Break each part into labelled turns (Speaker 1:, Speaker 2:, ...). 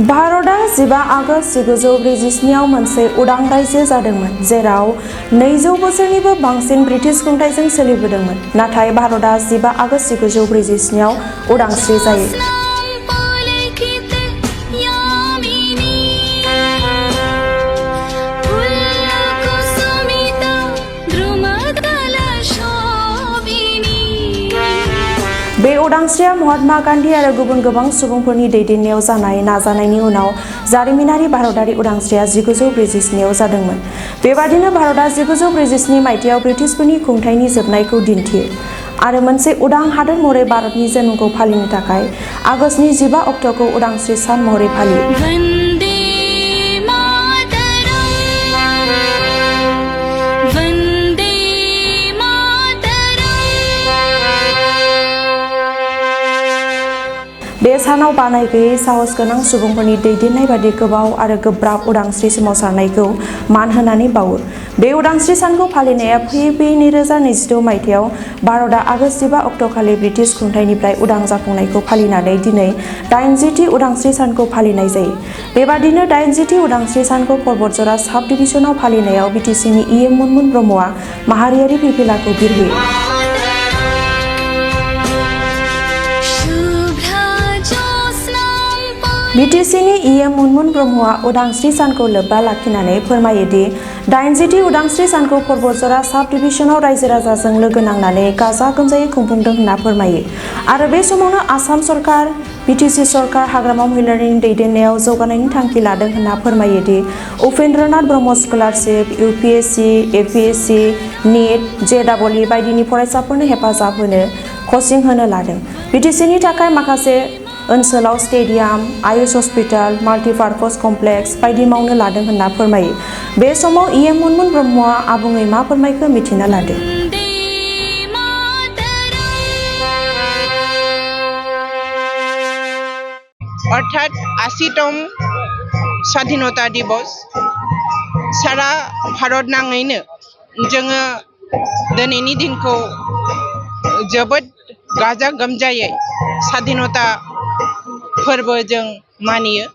Speaker 1: भारतआ 15 आगस्त 1947 आव मोनसे उदां रायजो जादोंमोन, जेराव 200 बोसोरनिबो बांसिन ब्रिटिश खुंथायजों सोलिबोदोंमोन। नाथाय भारतआ 15 आगस्त 1947 आव उदांस्रि जायो। बे उदांस्रिया महात्मा गान्धी आरो गुबुन गोबां सुबुंफोरनि दैदेननायाव जानाय नाजानायनि उनाव जारिमिनारि भारतारि उदांस्रिया 1947 आव जादोंमोन। बेबादिनो भारतआ 1947 मायथाइयाव ब्रिटिशफोरनि खुंथायनि जोबनायखौ दिन्थियो आरो मोनसे उदां हादोर महरै भारतनि जोनोमखौ फालिनो थाखाय आगस्तनि 15 अक्ट'खौ उदांस्रि सान महरै फालियो। बे सानाव बानाय गैयै साहस गोनां सुबुंफोरनि दैदेननाय बादि गोबाव आरो गोब्राब उदांस्रि सोमावसारनायखौ मान होनानै बावो। बे उदांस्रि सानखौ फालिनाया फैयै 2022 मायथाइयाव भारतआ आगस्त 15 अक्ट'खालि ब्रिटिश खुंथायनिफ्राय उदां जाफुंनायखौ फालिनानै दिनै 80थि उदांस्रि सानखौ फालिनाय जायो। बेबादिनो 80थि उदांस्रि सानखौ पर्बतजरा साब डिभिजनाव फालिनायाव बिटिसिनि इएम मुनमुन ब्रह्मआ माहारियारि फिरफिलाखौ बिरहोयो। बिटिसिनि इएम मुनमुन ब्रह्मआ उदांस्रि सानखौ लोब्बा लाखिनानै फोरमायो दि 80थि उदांस्रि सानखौ पर्बतजरा साब डिभिजनाव रायजो राजाजों लोगो नांनानै गाजा गोमजायै खुंफुंदों होनना फोरमायो आरो बे समावनो आसाम सरकार, बिटिसि सरकार हाग्रामा महिलारिनि दैदेननायाव जौगानायनि थांखि लादों होनना फोरमायो the Upendranath Brahma scholarship, UPSC, APSC, NEET, JEE बायदिनि फरायसाफोरनो हेफाजाब होनो कचिं होनो लादों। बिटिसिनि थाखाय माखासे ओनसोलाव स्टेडियाम, आयुष हस्पिटाल, माल्टिपार्पज कमप्लेक्स बायदि मावनो लादों होनना फोरमायो। बे समाव इएम मुनमुन ब्रह्मआ आबुङै मा फोरमायखो मिथिना लादो।
Speaker 2: अर्थात 80तम स्वाधीनता दिवस सारा भारत नाङैनो जोङो दिनैनि दिनखौ जोबोद गाजा गोमजायै स्वाधीनता फोरबो जों मानियो।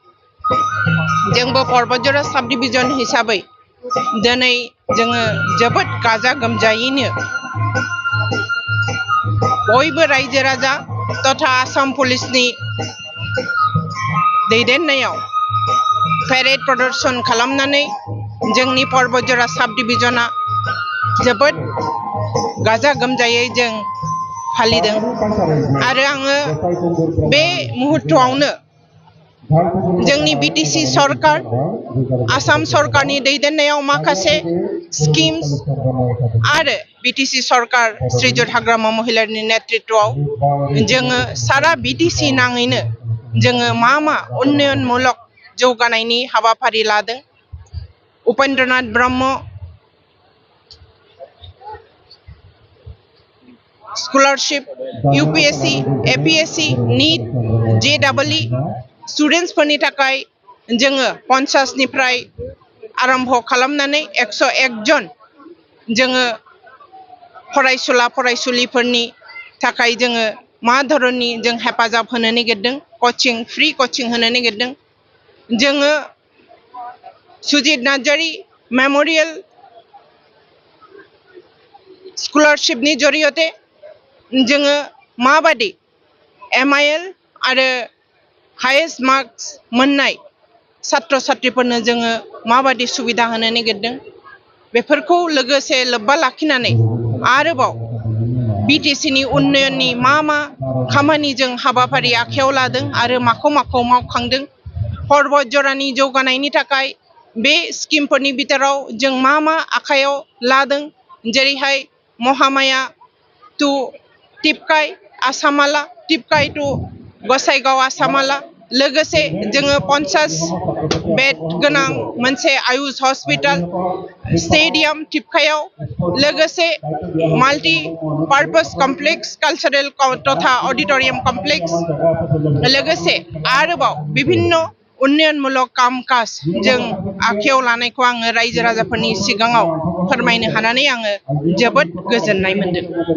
Speaker 2: जोंबो पर्बतजरा साब डिभिजन हिसाबै दिनै जोङो जोबोद गाजा गोमजायैनो बयबो रायजो राजा तथा आसाम पुलिसनि दैदेननायाव पेरेड प्रदर्शन खालामनानै जोंनि पर्बतजरा साब डिभिजना जोबोद गाजा गोमजायै जों फालिदों आरो आङो बे मुहूर्तआवनो जोंनि बिटिसि सरकार, आसाम सरकारनि दैदेननायाव माखासे स्किम्स आरो बिटिसि सरकार श्रीयुत हाग्रामा महिलारिनि नेतृत्वआव जोङो सारा बिटिसि नाङैनो जोङो मा उन्नयनमूलक जौगानायनि हाबाफारि लादों। Upendranath Brahma scholarship, UPSC, APSC, NEET, JEE स्टुडेन्ट्सफोरनि थाखाय जोङो 50 निफ्राय आरम्भ खालामनानै 101 जन जोङो फरायसुला फरायसुलिफोरनि थाखाय जोङो मा धरननि जों हेफाजाब होनो नागिरदों, कचिं, फ्रि कचिं होनो नागिरदों। जोङो सुजित नार्जारी मेम'रियेल स्कलारशिपनि जरियते जोङो माबादि MIL आरो हायेस्ट मार्क्स मोननाय छात्र छात्रीफोरनो जोङो माबादि सुबिदा होनो नागिरदों, बेफोरखौ लोगोसे लोब्बा लाखिनानै आरोबाव बिटिसिनि उन्नयननि मा खामानि जों हाबाफारि आखायाव लादों आरो माखौ मावखांदों, पर्बतजरानि जौगानायनि थाखाय बे स्किमफोरनि बिथोराव जों मा आखायाव लादों, जेरैहाय महामाया टु टिपकाय आसामाला, टिपकाय टु गसाइगाव आसामाला, लोगोसे जोङो 50 बेड गोनां मोनसे आयुष हस्पिटाल, स्टेडियाम टिपकायाव, लोगोसे माल्टि पार्पस कमप्लेक्स, कालचारेल तथा अडिटोरियम कमप्लेक्स, लोगोसे आरोबाव विभिन्न उन्नयनमूलक काम-काज जों आखायाव लानायखौ आङो रायजो राजाफोरनि सिगाङाव फोरमायनो हानानै आङो जोबोद गोजोननाय मोनदों।